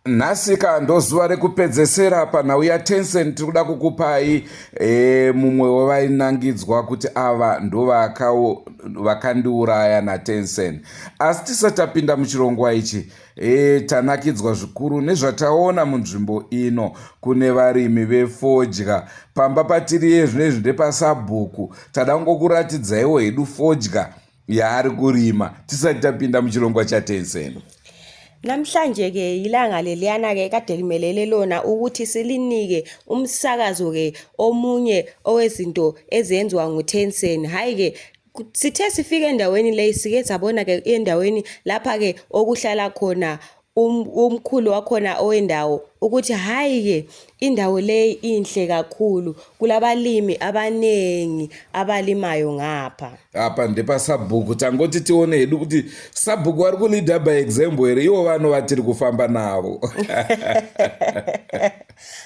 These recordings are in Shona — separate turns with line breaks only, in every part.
Nhasika ndozuva rekupedzesera panhau yaTensen tiri kuda kukupai e, mumwe wevainangidzwa kuti ava ndovakandiuraya naTensen. Asi tisati tapinda muchirongwa ichi e, tanakidzwa zvikuru nezvataona munzvimbo ino kune varimi vefodya. Pamba patiri iye zvino izvi ndepasabhuku, tada kungokuratidzaiwo hedu fodya yaari kurima tisati tapinda muchirongwa chaTensen.
Namhlanje ke ilanga leliyana ke kade limelele lona ukuthi silinike umsakazo ke omunye owezinto ezenziwa nguTensen. Hayi ke sithe sifika endaweni leyi sike sabona ke endaweni lapha ke okuhlala khona um, umkhulu wakhona owendawo ukuthi hhayi-ke indawo leyi inhle kakhulu kulabalimi abanengi abalimayo ngapha.
Apa ndepasabhuku tangoti tione hedu kuti sabhuku vari kuleader by example here ivo vano vatiri kufamba navo.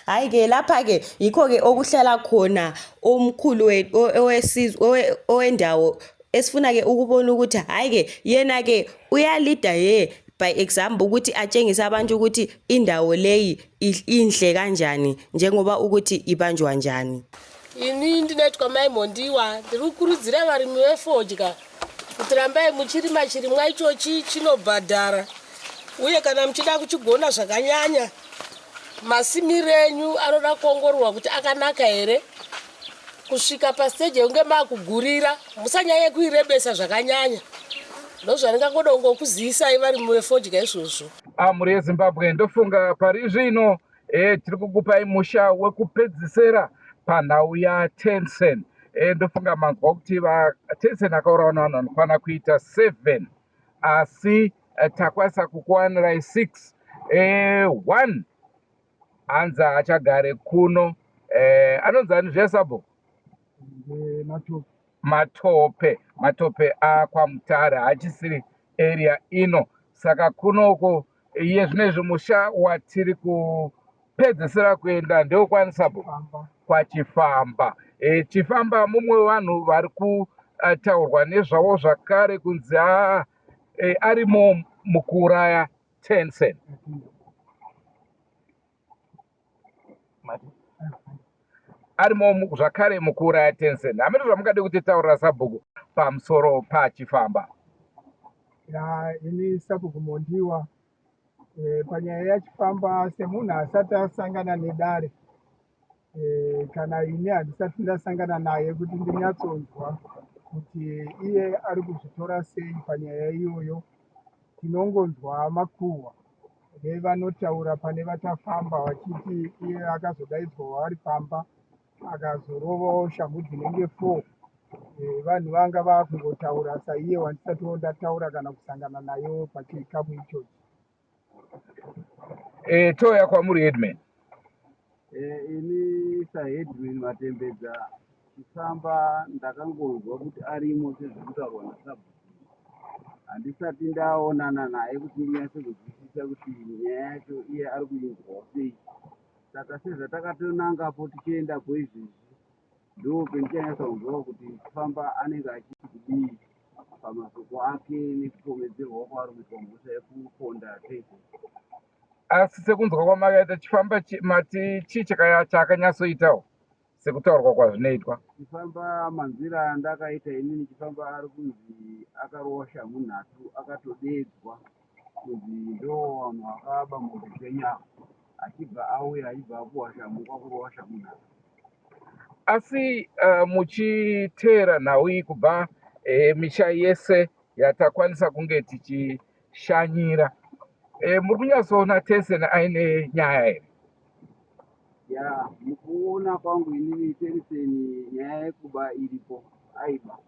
Hhayi-ke lapha-ke yikho-ke okuhlala khona omkhulu owesizwe owendawo esifuna-ke ukubona ukuthi hhayi-ke yena-ke uyalida ye by example ukuthi atshengise abantu ukuthi indawo leyi inhle kanjani njengoba ukuthi ibanjwa njani.
Ini ndinoitwa Mai Mhondiwa, ndiri kukurudzira varimi vefodya kuti rambai muchirima chirimwa ichochi chinobhadhara uye kana muchida kuchigona zvakanyanya masimiro enyu anoda kuongororwa kuti akanaka here kusvika pastage yekunge makugurira musanyanye kuirebesa zvakanyanya ndozvandingangoda kungokuzivisai varimi vefodya izvozvo.
Ah, mhuri yeZimbabwe ndofunga pari zvino e, tiri kukupai musha wekupedzisera panhau yaTensen. E, ndofunga manzwa kuti vaTensen akaurawa navanhu vanokwana kuita 7 asi eh, takwanisa kukuwanirai 6 e, 1 hanzi haachagare kuno eh, anonzi ani zviya sabhuku matope matope akwamutare haachisiri area ino saka kunoko iye zvino izvi musha watiri kupedzisira kuenda ndewekwani sabhuku kwachifamba e, chifamba mumwe wevanhu vari kutaurwa nezvavo zvakare kunzi aa e, arimo mukuuraya Tencent. Arimo zvakare mukuuraya Tencent. Hameno zvamungade kutitaurira sabhuku pamusoro pachifamba.
Ya, ini sabhuku Mondiwa e, panyaya yachifamba semunhu asati asangana nedare e, kana ini handisati ndasangana naye kuti ndinyatsonzwa kuti iye ari kuzvitora sei panyaya iyoyo tinongonzwa makuhwa nevanotaura pane vatafamba vachiti iye akazodaidzwa vari pamba akazorovawo shamhu dzinenge four eh, vanhu vanga vakungotaura saiye wandisatiwo ndataura kana kusangana nayo pachikamu ichochi
Eh, touya kwamuri headman.
Eh, ini saheadman Matembedza Chisamba ndakangonzwa kuti arimo sezvekutaurwa nasabhuku. Handisati ndaonana naye kuti ndinyatse kunzwisisa kuti nyaya yacho iye ari kuinzwawo sei. Saka sezvatakatonangapo tichiendapo izvezvi ndo pendichanyatsa kunzwawo kuti Chifamba anenge achiti kudii pamasoko ake nekupomedzerwa kwaari kuitwa mhosva yekuponda Tensen.
Asi sekunzwa kwamakaita Chifamba mati chii chaakanyatsoitawo sekutaurwa kwazvinoitwa?
Chifamba manzwira andakaita inini Chifamba ari kunzi akarohwa shamhu nhatu akatodeedzwa kunzi ndo vanhu vakaba mombe dzenyu ava achibva auya achibva apuwa shamhu kwakurohwa shamhu nhatu.
Asi muchiteera nhau iyi kubva misha yese yatakwanisa kunge tichishanyira, muri kunyatsoona Tensen aine nyaya here?
Ya, mukuona kwangu inini Tensen nyaya yekuba iripo, aiba.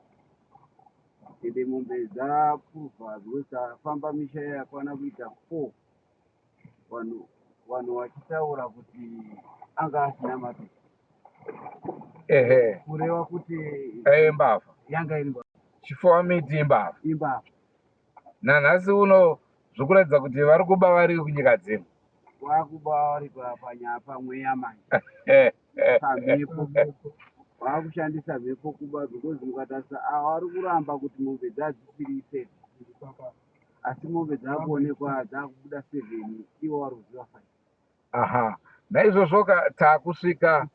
Ende mombe dzapuruvha because tafamba misha yakwana kuita 4 vanhu vanhu vachitaura kuti anga asina mapepa
Ehe,
kureva kuti
eh, mbavha.
yanga iri mbavha
Chifuwa miti imbavha.
Imbavha.
Nanhasi uno zvikuratidza kuti vari kuba vari kunyika dzino.
Vakuba vari pamweya manje pamhepo vakushandisa mhepo kuba because mukatarisa ava vari kuramba kuti mombe dzadzisiri safe. Asi mombe dzakuonekwa dzakubuda 7 ivo vari kuziva 5.
Aha, naizvozvoka takusvika.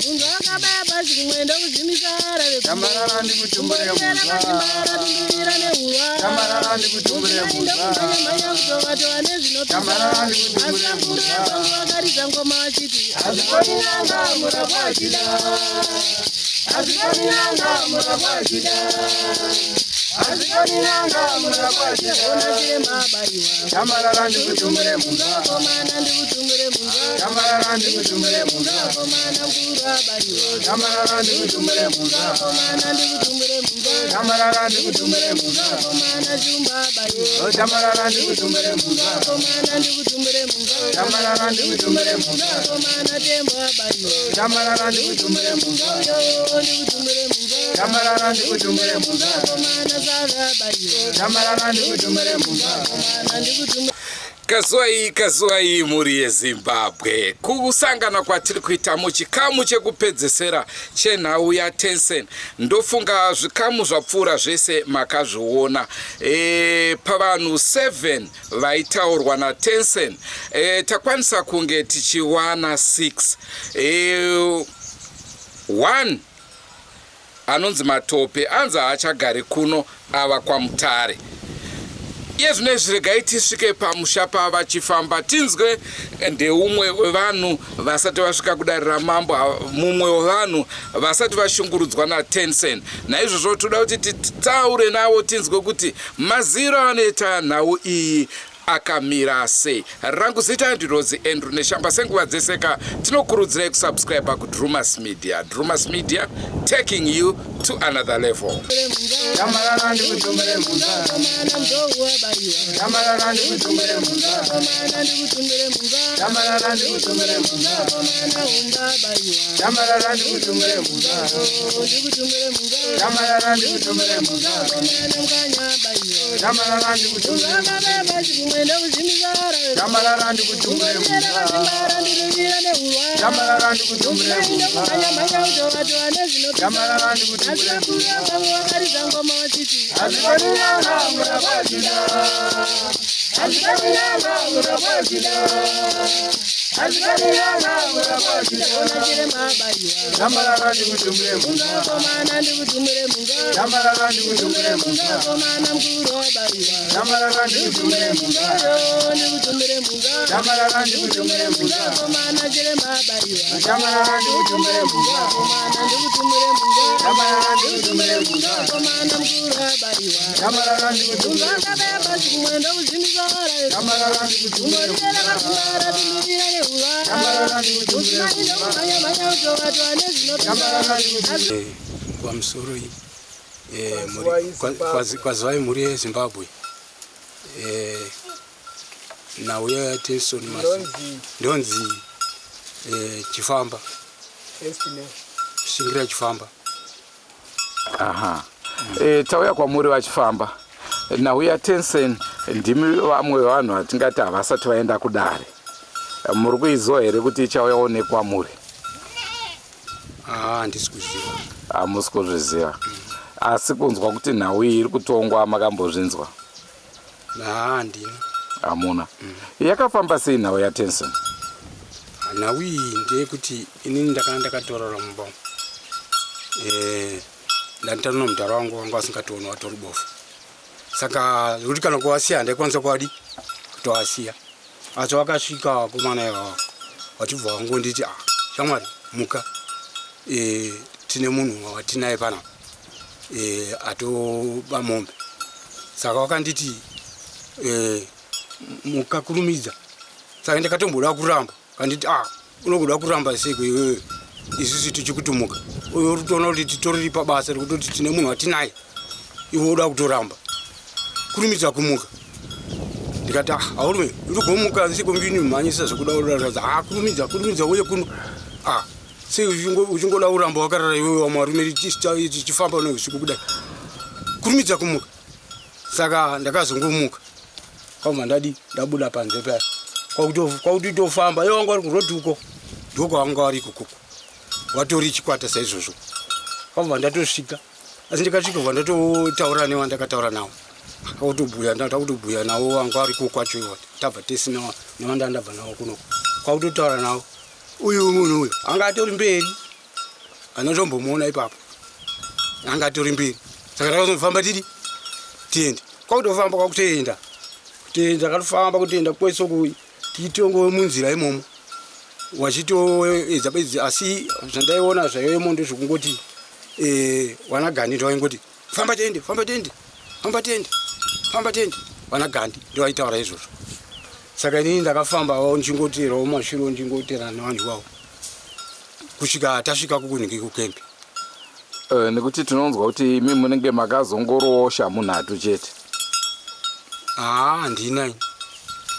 Munhu akabaya bhazi kumwe ndokudzimisa rave
Tambarara ndikutumbure
Kumbotera kachimbara tunduvira nehuva
Tambarara ndikutumbure
Mudzimai ndokumhanya mhanya kutovatova nezvinopisa
Tambarara ndikutumbure
Asi vakuru vepangu vakaridza ngoma vachiti
Hazvikoni n'anga murapwa achida Hazvikoni n'anga murapwa achida Hazvikoni n'anga murapwa achida
Ona chiremba abaiwa
Tambarara ndikutumbure
Munzwa komana ndikutumbure munzwa
Tambarara ndikutumbure
Munzwa komana mukuru abaiwa
Tambarara ndikutumbure
Munzwa komana ndikutumbure munzwa
Tambarara ndikutumbure
Munzwa komana shumba abaiwa
Tambarara ndikutumbure
Munzwa komana ndikutumbure munzwa
Tambarara ndikutumbure
Munzwa komana tembo abaiwa
Tambarara ndikutumbure
Munzwa uyo ndikutumbure munzwa
Tambarara ndikutumbure
Munzwa komana sara abaiwa
Tambarara ndikutumbure
Komana ndikutumbure
Kazuwai, kazuwai mhuri yeZimbabwe. Kusangana kwatiri kuita muchikamu chekupedzesera chenhau yaTensen. Ndofunga zvikamu zvapfuura zvese makazviona. E, pavanhu 7 vaitaurwa naTensen e, takwanisa kunge tichiwana 6. E, 1 anonzi Matope anzi haachagari kuno ava kwaMutare. Iye zvino izvi regai tisvike pamusha pavachifamba tinzwe ndeumwe wevanhu vasati vasvika kudare ramambo, mumwe wevanhu vasati vashungurudzwa naTensen. Naizvozvo toda kuti titaure navo tinzwe kuti maziro anoita nhau iyi akamira sei. Rangu zita ndirozi Andrew Neshamba. Senguva dzeseka tinokurudzirai kusubscribe kuDrumas Media. Drumas Media, taking you to another level.
Tambarara ndikutumbure
Munzwa komana mzou abaiwa
Tambarara ndikutumbure
Munzwa komana ndikutumbure munzwa
Tambarara ndikutumbure
Munzwa komana humba abaiwa
Tambarara ndikutumbure
Ndikutumbure munzwa
Tambarara ndikutumbure
Munzwa komana mukanya abaiwa
Tambarara ndikutumbure
Akabaya bhazi kumwe ndokudzimisa rave
Tambarara ndikutumbure
Kumbotera kachimbara nduruvira nehuva
Tambarara ndikutumbure
Mudzimai ndokumhanya mhanya kutovatova nezvinopisa
Tambarara
Asi
ndikutumbure
vakuru vepangu vakaridza ngoma vachiti
Hazvikoni n'anga murapwa achida Hazvikoni n'anga murapwa achida Hazvikoni n'anga murapwa achida
Ona chiremba abaiwa
Tambarara ndikutumbure
Munzwa komana ndikutumbure munzwa
Tambarara ndikutumbure
Munzwa komana mukuru abaiwa
Tambarara ndikutumbure
Munzwa ndikutumbure munzwa
Tambarara ndikutumbure
Munzwa komana chiremba abaiwa
Tambarara ndikutumbure
Komana ndikutumbure munzwa
Tambarara ndikutumbure
Munzwa komana mukuru abaiwa
Tambarara ndikutumbure
Munzwa akabaya bhazi kumwe ndokudzimisa rave
Tambarara ndikutumbure
Kumbotera kachimbara tunduvira nehuva
Tambarara ndikutumbure
Mudzimai ndokumhanya mhanya kutovatova nezvinopisa
Tambarara ndikutumbure
Kwamusoro kwazivai mhuri yeZimbabwe. Nhau yaTenson ndonzi Chifamba Shingira Chifamba.
Aha. E, tauya kwamuri vachifamba nhau yaTensen. Ndimi vamwe vevanhu vatingati havasati vaenda kudare. Muri kuiziva here kuti ichauyawo nekwamuri?
Haa, handisi kuziva.
Hamusi kuzviziva, asi kunzwa kuti nhau iyi iri kutongwa makambozvinzwa?
Haa, handina.
Hamuna. Yakafamba sei nhau yaTensen?
Nhau iyi ndeyekuti inini ndakanga ndakatorara mumba umu. Ndanditanona mudhara wangu wanga asingatooni, watori bofu, saka zvekuti kana kuvasiya handaikwanisa kuvadi kutovasiya. Asi vakasvika vakomana ivava vachibva vangonditi, "Ah, shamwari, muka, tine munhu watinaye panapa atoba mombe." Saka vakanditi, "Muka, kurumidza." Saka ndakatomboda kuramba, kanditi, "Ah, unogoda kuramba seiko iwewe, isusu tichikutumuka? Uyo uri kutoona kuti titoriri pabasa rekutoti tine munhu watinaye, iwe uda kutoramba. Kurumidza kumuka." Ndikati, "Ah, aurume, ndirigomuka siko ndinimhanyisa zvekuda kudaradza." "Ah, kurumidza, kurumidza uye kuno. Ah, sei uchingoda kuramba wakarara iwewe, wamarume, tichifamba neusiku kudai? Kurumidza kumuka." Saka ndakazongomuka kwabva ndadi ndabuda panze paya, kwakuti tofamba. Ivo vanga vari kurodi uko, ndokwavanga vari ikokoko, vatori chikwata saizvozvo. Kwabva ndatosvika. Asi ndikasvika bva ndatotaura newandakataura nawo. Akutobhuya ndakutobhuya nawo wanga ariko kwacho iwa. Tabva tese newanda ndabva nawo kunoku. Kwakutotaura nawo. Uyu munhu uyu anga atori mberi. Anotombomuona ipapo. Anga atori mberi. Saka takazofamba tiri tiende. Kwakutofamba kwakutoenda. Kutoenda takatofamba kutoenda kwese uku tichitongo munzira imomo. Wachitoedza bedzi asi zvandaiona zvaivemo ndezvekungoti eh, wana Gandhi ndovaingoti famba tiende, famba tiende, famba tiende, famba tiende. Wana Gandhi ndovaitaura izvozvo. Saka inini ndakafambawo ndichingoteerawo mashure ndichingoteerana nevanhu ivavo kusvika tasvika kukunhingi kukembi.
Eh, nekuti tinonzwa kuti imi munenge makazongorowo shamunhatu chete.
Haa handina ini.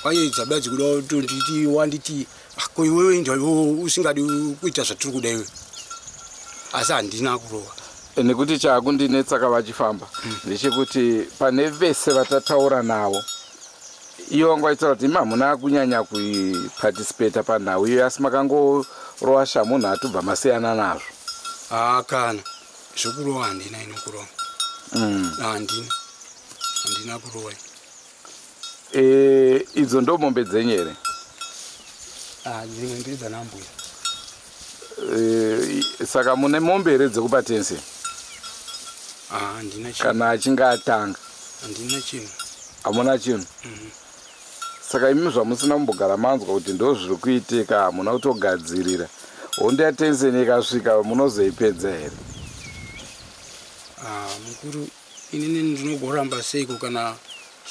Kwaiedza badzi kuda kutonditi wanditi ah, ko iwewe ndiwe usingadi kuita zvatiri kuda iwe. Asi handina kurova.
Eh, nekuti chaakundinetsa ka vachifamba ndechekuti pane vese vatataura navo ivo vanga vachitaura kuti imi hamuna kunyanya kuparticipata panhau iyoyo asi makangorowa shamhu nhatu bva masiyana nazvo.
Haa kana zvekurova handina ini kurova. Handina. Handina kurova ini.
E, idzo ndo mombe dzenyu here?
Ah, dzimwe ndedzanambuya.
E, saka mune mombe here dzekupa tense?
Ah, handina chinhu.
Kana achinge atanga.
Handina chinhu.
Hamuna chinhu? Saka imi zvamusina kumbogara manzwa kuti ndozviri kuitika hamuna kutogadzirira. Hondo yaTensen ikasvika munozoipedza here?
Ah, mukuru inini ndinogoramba seiko kana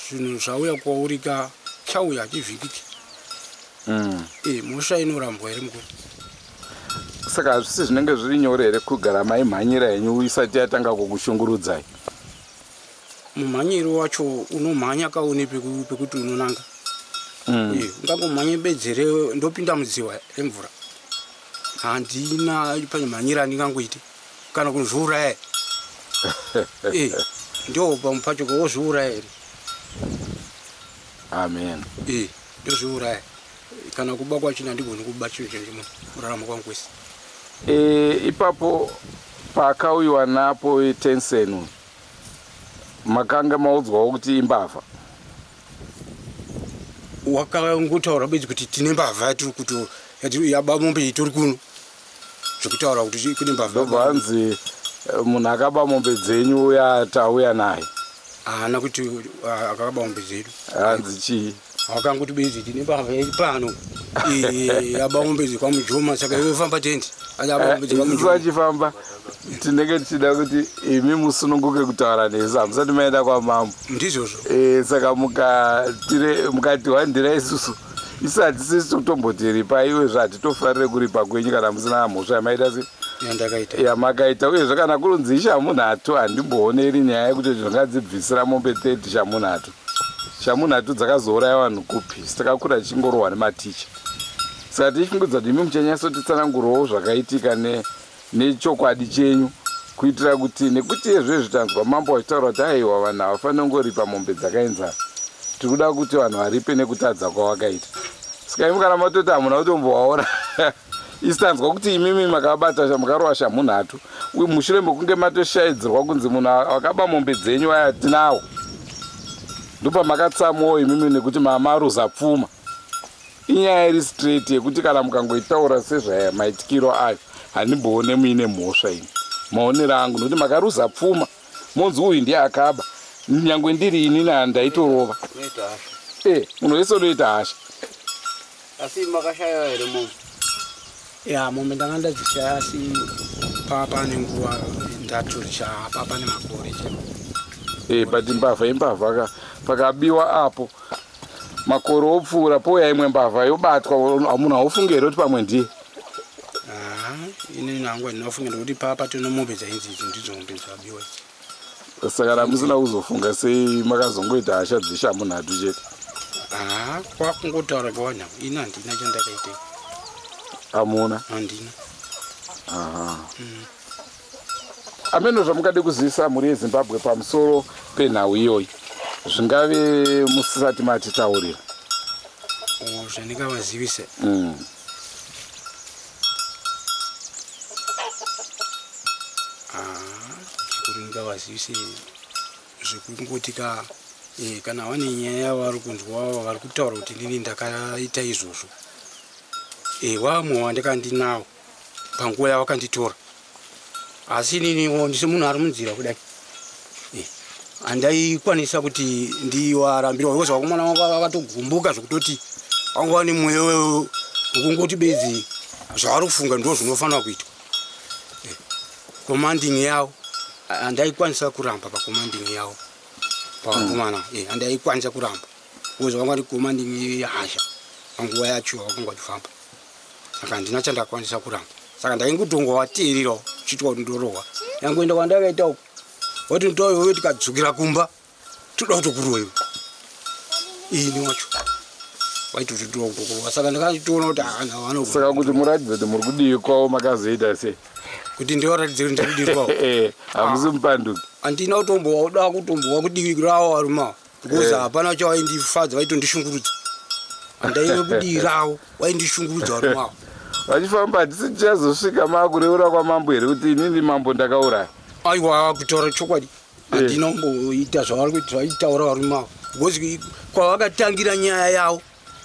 zvinhu zvauya kwauri ka chauya hachivhikiki. Eh, mhosva inorambwa here mukuru?
Saka hazvisi zvinenge zviri nyore here kugara maimhanyira henyu isati yatanga kukushungurudzai?
Mumhanyiro wacho unomhanya kaune pekuti unonanga. Eh, ungangomhanye bedzi here ndopinda mudziwa remvura. Handina pane mhanyiro andingangoite kana kuzviuraya. Eh, ndo pamwe pacho wozviuraya here?
Amen.
Eh, ndozviuraya. Kana kuba kwacho handigoni kuba chinhu chenyu kurarama kwangu kwese.
E, ipapo paakauyiwa napo Tensen uyu makanga maudzwawo kuti imbavha?
Wakangotaura bedzi kuti tine mbavha yatiri kuti yaba mombe itori kuno. Zvekutaura kuti kune mbavha.
Ndobva hanzi munhu akaba mombe dzenyu uya tauya naye.
Haana kuti akaba mombe dzedu.
Hanzi chii?
Wakangoti bedzi tine mbavha iri pano. Yaba mombe dzekwaMujoma saka iwe famba tende. Yaba mombe
Isusu
dzekwaMujoma.
vachifamba tinenge tichida kuti imi musununguke kutaura nesu hamusati maenda kwamambo.
Ndizvozvo.
E, saka mukatiwandira isusu isu hatisisi totomboti ripa iwe zvatitofarire kuripa kwenyu kana musina mhosva yamaita se
Yandakaita.
yamakaita uyezve kana kurunzi ishamunhatu handimbooneri nyaya yekuti zvingadzibvisira mombe 30 shamunhatu. Shamunhatu dzakazouraya vanhu kupi? Takakura tichingorohwa nematicha. Saka tichifungidza kuti imi muchanyatsotitsanangurawo zvakaitika nechokwadi chenyu kuitira kuti nekuti ezvezvi tanzwa mambo vachitaura kuti aiwa vanhu havafaniri kungoripa mombe dzakaenzana. Tiri kuda kuti vanhu varipe nekutadza kwavakaita. Saka imi kana matoti hamuna kutombovaona isu tanzwa kuti imimi makabata makarova shamunhatu uye mushure mekunge matoshaidzirwa kunzi munhu akaba mombe dzenyu aya tinawo. Ndopamakatsamwawo imimi nekuti mamaruza pfuma. Inyaya iri straight yekuti kana mukangoitaura sezvaya maitikiro ayo handimboone muine mhosva ini. Maonero angu nekuti makaruza pfuma monzi uyu ndiye akaba nyangwe ndiri inini ndaitorova. Eh, munhu wese unoita hasha.
Asi makashaya here mombe?
Ya, mombe ndanga ndadzishaya asi pane nguva ndatodzishaya apa pane makore chaiwo.
Eh, but mbavha imbavha ka pakabiwa apo makore opfuura pouya imwe mbavha yobatwa munhu haufungi here kuti pamwe ndiye?
Ah, ini nangu handinofunga nekuti papa tine mombe dzainzi idzi ndidzo mombe dzabiwa idzi.
Saka ramusina kuzofunga sei makazongoita hasha dzeshamunhatu chete?
Ah, kwakungotaura kwavanhu ini handina chandakaita.
Hamuna?
Handina.
Aha. Ameno zvamungade kuzivisa mhuri yeZimbabwe pamusoro penhau iyoyi zvingave musisati matitaurira.
Oh, zvandingavazivise. Ah, chikuru ndingavazivise zvekungoti ka e, kana vane nyaya yavari kunzwa vari kutaura kuti ndini ndakaita izvozvo e, vamwe wandikandinawo panguva yavakanditora asi ininiwo ndisi munhu ari munzira kudai eh, handaikwanisa kuti ndiwarambirwa because vakomana vangu vakatogumbuka zvekutoti vanga vane mweya wekungoti bedzi zvavari kufunga ndo zvinofanira kuitwa eh, commanding yavo handaikwanisa kuramba pacommanding yavo pavakomana eh, handaikwanisa kuramba because vanga vari commanding yehasha panguva yacho vakanga vachifamba saka handina chandakwanisa kuramba saka ndaingotongovateererawo chiitwa kuti ndorohwa yangoenda kwandakaita uko wati ndoiwewe tikadzokera kumba toda kutokurowa iwe ini wacho waitoti toda kutokurowa saka ndakatoona kuti hana vano
saka kuti muratidze kuti muri kudii kwavo makazoita sei
kuti ndivaratidze kuti ndiri kudii kwavo
eh, hamusi mupanduki
handina kutomboda kutombowa kudivi ravo varume ava because eh. hapana chawaindifadza vaitondishungurudza handaive kudii ravo waindishungurudza varume avo
vachifamba hatisi tichazosvika maakureura kwamambo here kuti inini mambo ndakauraya
aiwa kutaura chokwadi eh. handina kumboita zvavari varume avo because kwavakatangira nyaya yavo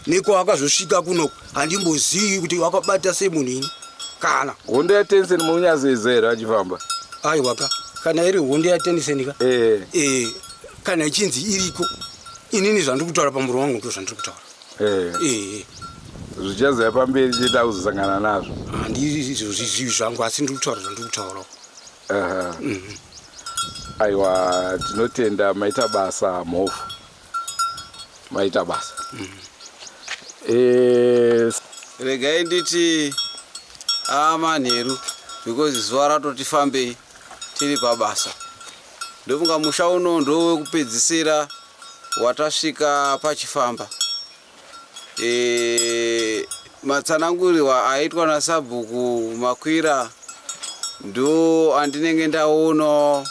nekwavakazosvika kunoku handimbozivi kuti vakabata sei munhu ini kana
hondo yatensen munyazoiziva here vachifamba
aiwa ka kana iri hondo yatensen ka eh. Eh, kana ichinzi iriko inini zvandiri kutaura pamuromo wangu ndo zvandiri kutaura
eh.
eh.
zvichazouya pamberi chete akuzosangana nazvo
handizozvizivi zvangu asi ndiri kutaura zvandiri kutaurawo
Aiwa tinotenda maita basa mhofu maita basa mm.
e... regai nditi amanheru because zuva ratoti fambei tiri pabasa ndofunga musha uno ndowekupedzisira watasvika pachifamba E, matsanangurirwa aitwa nasabhuku Makwira ndo andinenge ndaonawo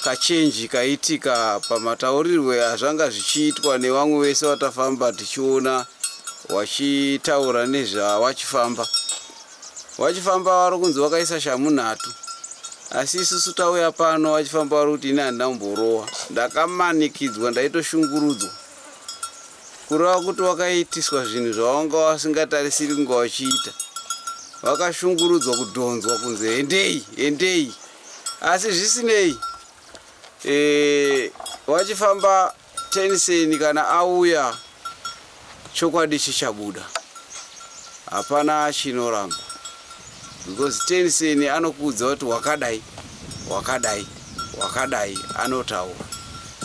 kachenji kaitika pamataurirwe azvanga zvichiitwa nevamwe vese vatafamba tichiona wachitaura nezvawachifamba wachifamba vari kunzi wakaisa shamhu nhatu asi isusu tauya pano wachifamba vari kuti ini handina kumborowa ndakamanikidzwa ndaitoshungurudzwa Kureva kuti wakaitiswa zvinhu zvawanga wasingatarisiri kunge wachiita. Wakashungurudzwa kudhonzwa kunzi hendei, hendei. Asi zvisinei, e, wachifamba Tensen kana auya chokwadi chichabuda. Hapana chinoramba. Because Tensen anokuudza kuti wakadai, wakadai, wakadai anotaura.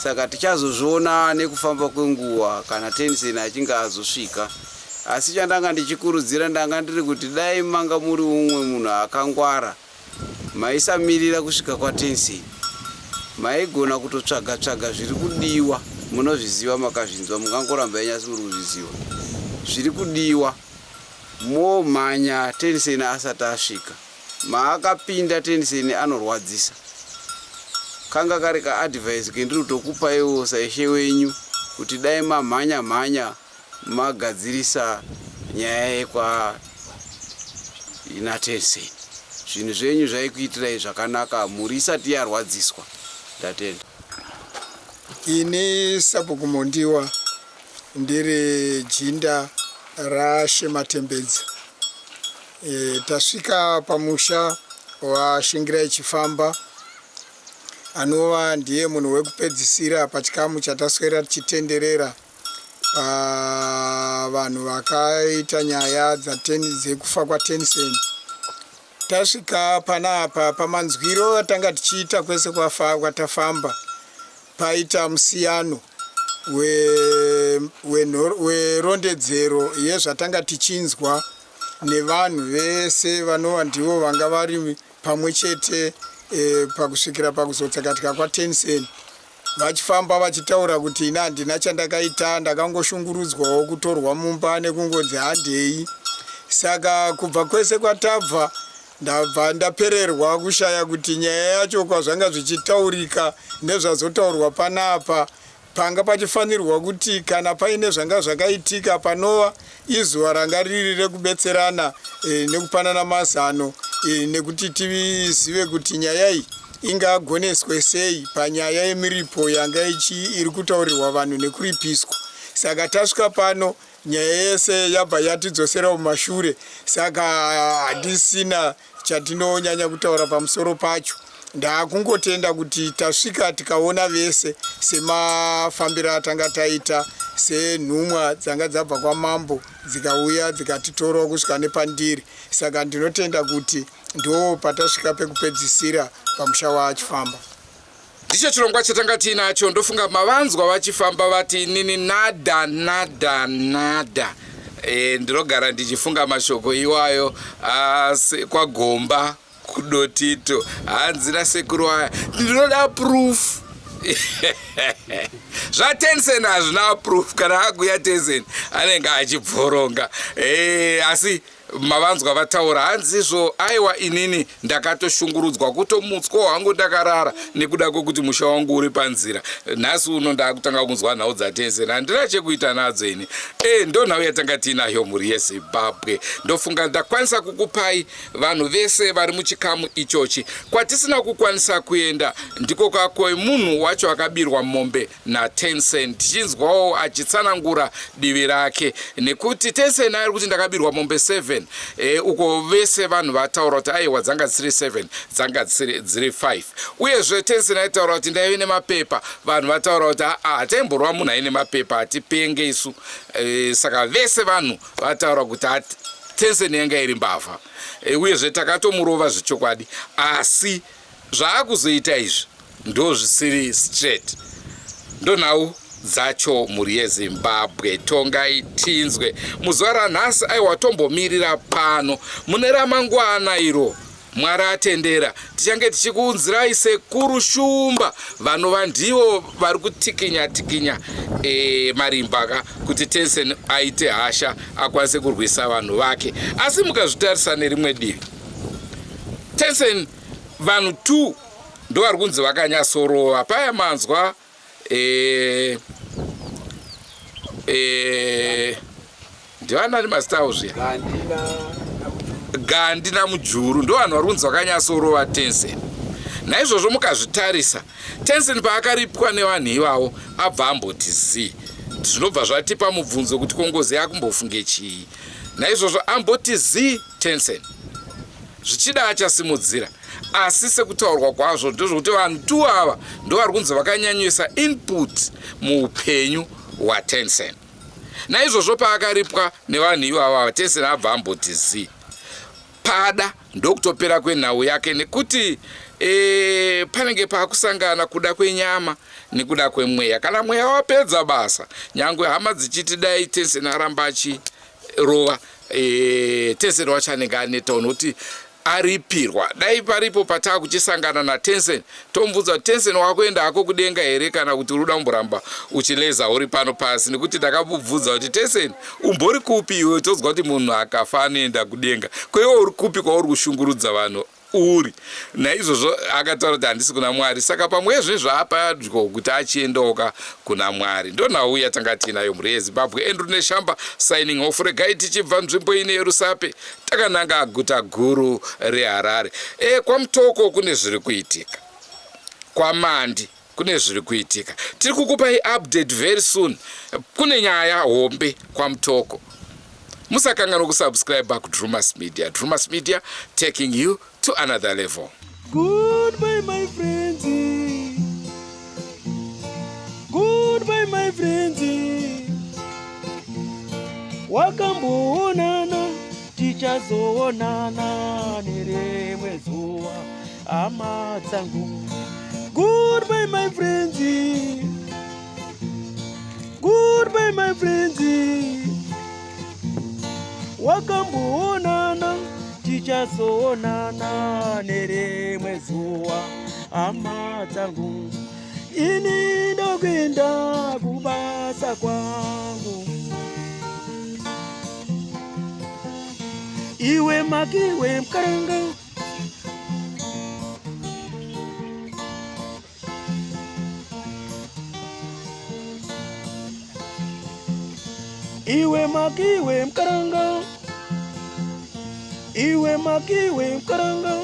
Saka tichazozviona nekufamba kwenguva kana Tensen achinge azosvika. Asi chandanga ndichikurudzira ndanga ndiri kuti dai manga muri umwe munhu akangwara maisamirira kusvika kwaTensen. Maigona kutotsvaga tsvaga zviri kudiwa munozviziva makazvinzwa mungangoramba henyu asi muri kuzviziva zviri kudiwa momhanya Tensen asati asvika. Maakapinda Tensen anorwadzisa. Kanga kari ka advice kendiri kutokupaiwo saishe wenyu kuti dai mamhanya mhanya magadzirisa nyaya yekwa naTensen. Zvinhu zvenyu zvaikuitirai zvakanaka mhuri isati yarwadziswa. Ndatenda.
Ini Sabhuku Mondiwa ndiri jinda raShe Matembedza. E, tasvika pamusha waShingirai Chifamba anova ndiye munhu wekupedzisira pachikamu chataswera tichitenderera pavanhu vakaita nyaya dzekufa kwaTensen. Tasvika panapa pamanzwiro atanga tichiita kwese kwatafamba paita musiyano werondedzero we, we yezvatanga tichinzwa nevanhu vese vanova ndivo vanga vari pamwe chete e, pakusvikira pakuzotsakatika kwaTensen vachifamba vachitaura kuti ini handina chandakaita ndakangoshungurudzwawo kutorwa mumba nekungonzi handei saka kubva kwese kwatabva Ndabva ndapererwa kushaya kuti nyaya yacho kwazvanga zvichitaurika nezvazotaurwa panapa panga pachifanirwa kuti kana paine zvanga zvakaitika panova izuva ranga riri rekubetserana e, nekupanana mazano e, nekuti tizive kuti nyaya iyi ingagoneswe sei panyaya yemiripo yanga ichi iri kutaurirwa vanhu nekuripiswa. Saka tasvika pano nyaya yese yabva yatidzosera mumashure, saka handisina chatinonyanya kutaura pamusoro pacho. Ndakungotenda kuti tasvika tikaona vese semafambiro atanga taita senhumwa dzanga dzabva kwamambo dzikauya dzikatitorawo kusvika nepandiri. Saka ndinotenda kuti ndo patasvika pekupedzisira pamusha waChifamba.
Ndicho chirongwa chatanga tiinacho. Ndofunga mavanzwa vaChifamba vati inini nada nada nada. Ndinogara ndichifunga mashoko iwayo asi kwagomba kudotito hanzi nasekuru aya ndinoda proof. ZvaTensen hazvina proof, kana akuya Tensen anenge achibvoronga. Asi mavanzwa vataura hanzizvo, aiwa inini ndakatoshungurudzwa kutomutswa hangu ndakarara nekuda kwekuti musha wangu uri panzira. Nhasi uno ndaakutanga kunzwa nhau dzaTensen, handina chekuita nadzo ini. Ndo nhau yatanga tiinayo mhuri yeZimbabwe. Ndofunga ndakwanisa kukupai vanhu vese vari muchikamu ichochi. Kwatisina kukwanisa kuenda ndiko kakoi munhu wacho akabirwa mombe naTensen, tichinzwawo achitsanangura divi rake, nekuti Tensen ari kuti ndakabirwa mombe 7. Uko vese vanhu vataura kuti aiwa, dzanga dzisiri 7, dzanga dziri 5. Uyezve Tensen aitaura kuti ndaive nemapepa, vanhu vataura kuti aa, hataimborwa munhu aine mapepa, hatipenge isu. Saka vese vanhu vataura kuti Tensen yanga iri mbavha. Uyezve takatomurova zvechokwadi, asi zvaakuzoita izvi ndo zvisiri straight. Ndonhau dzacho mhuri yeZimbabwe, tongai tinzwe muzuva ranhasi. Aiwa, tombomirira pano. Mune ramangwana iro Mwari atendera, tichange tichikuunzirai Sekuru Shumba, vanova ndivo vari kutikinya tikinya marimba ka kuti Tensen aite hasha akwanise kurwisa vanhu vake. Asi mukazvitarisa nerimwe divi, Tensen vanhu 2 ndo vari kunzi vakanyatsorova paya. Manzwa ndivanani mazita avo zviya? Gandi naMujuru ndo vanhu vari kunzi vakanyatsorova Tensen. Naizvozvo mukazvitarisa, Tensen paakaripwa nevanhu ivavo abva amboti zii, zvinobva zvatipa mubvunzo kuti kongozi yakumbofunge chii. Naizvozvo amboti zii Tensen, zvichida achasimudzira, asi sekutaurwa kwazvo ndezvokuti vanhu tu ava ndo vari kunzi vakanyanyisa input muupenyu hwaTensen. Naizvozvo paakaripwa nevanhu ivava, Tensen abva amboti zii, pada ndokutopera kwenhau yake, nekuti panenge paakusangana kuda kwenyama nekuda kwemweya. Kana mweya wapedza basa, nyangwe hama dzichiti dai Tensen aramba achirova, Tensen wacho anenge aneta unoti aripirwa. Dai paripo pataakuchisangana naTensen, tomubvunza kuti Tensen, wakuenda hako kudenga here kana kuti uri kuda kumboramba uchileza uri pano pasi? Nekuti ndakamubvunza kuti Tensen, umbori kupi iwe? Tozwa kuti munhu akafa anoenda kudenga, kweiwe uri kupi kwauri kushungurudza vanhu uri? Naizvozvo akataura kuti handisi kuna Mwari, saka pamwe zvinhu zvaapadyo kuti achiendawoka kuna Mwari. Ndonhau yatanga tiinayo mhuri yeZimbabwe. Andrew Neshamba signing off. Regai tichibva nzvimbo ine yeRusape takananga guta guru reHarare. KwaMutoko kune zviri kuitika, kwaMandi kune zviri kuitika. Tiri kukupai update very soon. Kune nyaya hombe kwaMutoko. Musakanganwa kusubscribe kuDrumas Media. Drumas Media, taking you to another level.
Goodbye, my friends. Goodbye, my friends. Wakamboonana, tichazoonana nerimwe zuva, hama dzangu. Goodbye, my friends. Goodbye, my friends. Wakamboonana, tichazoonana nerimwe zuva, hama dzangu. Ini ndokuenda kubasa kwangu. Iwe makiwe mkaranga. Iwe makiwe mkaranga. Iwe makiwe mkaranga.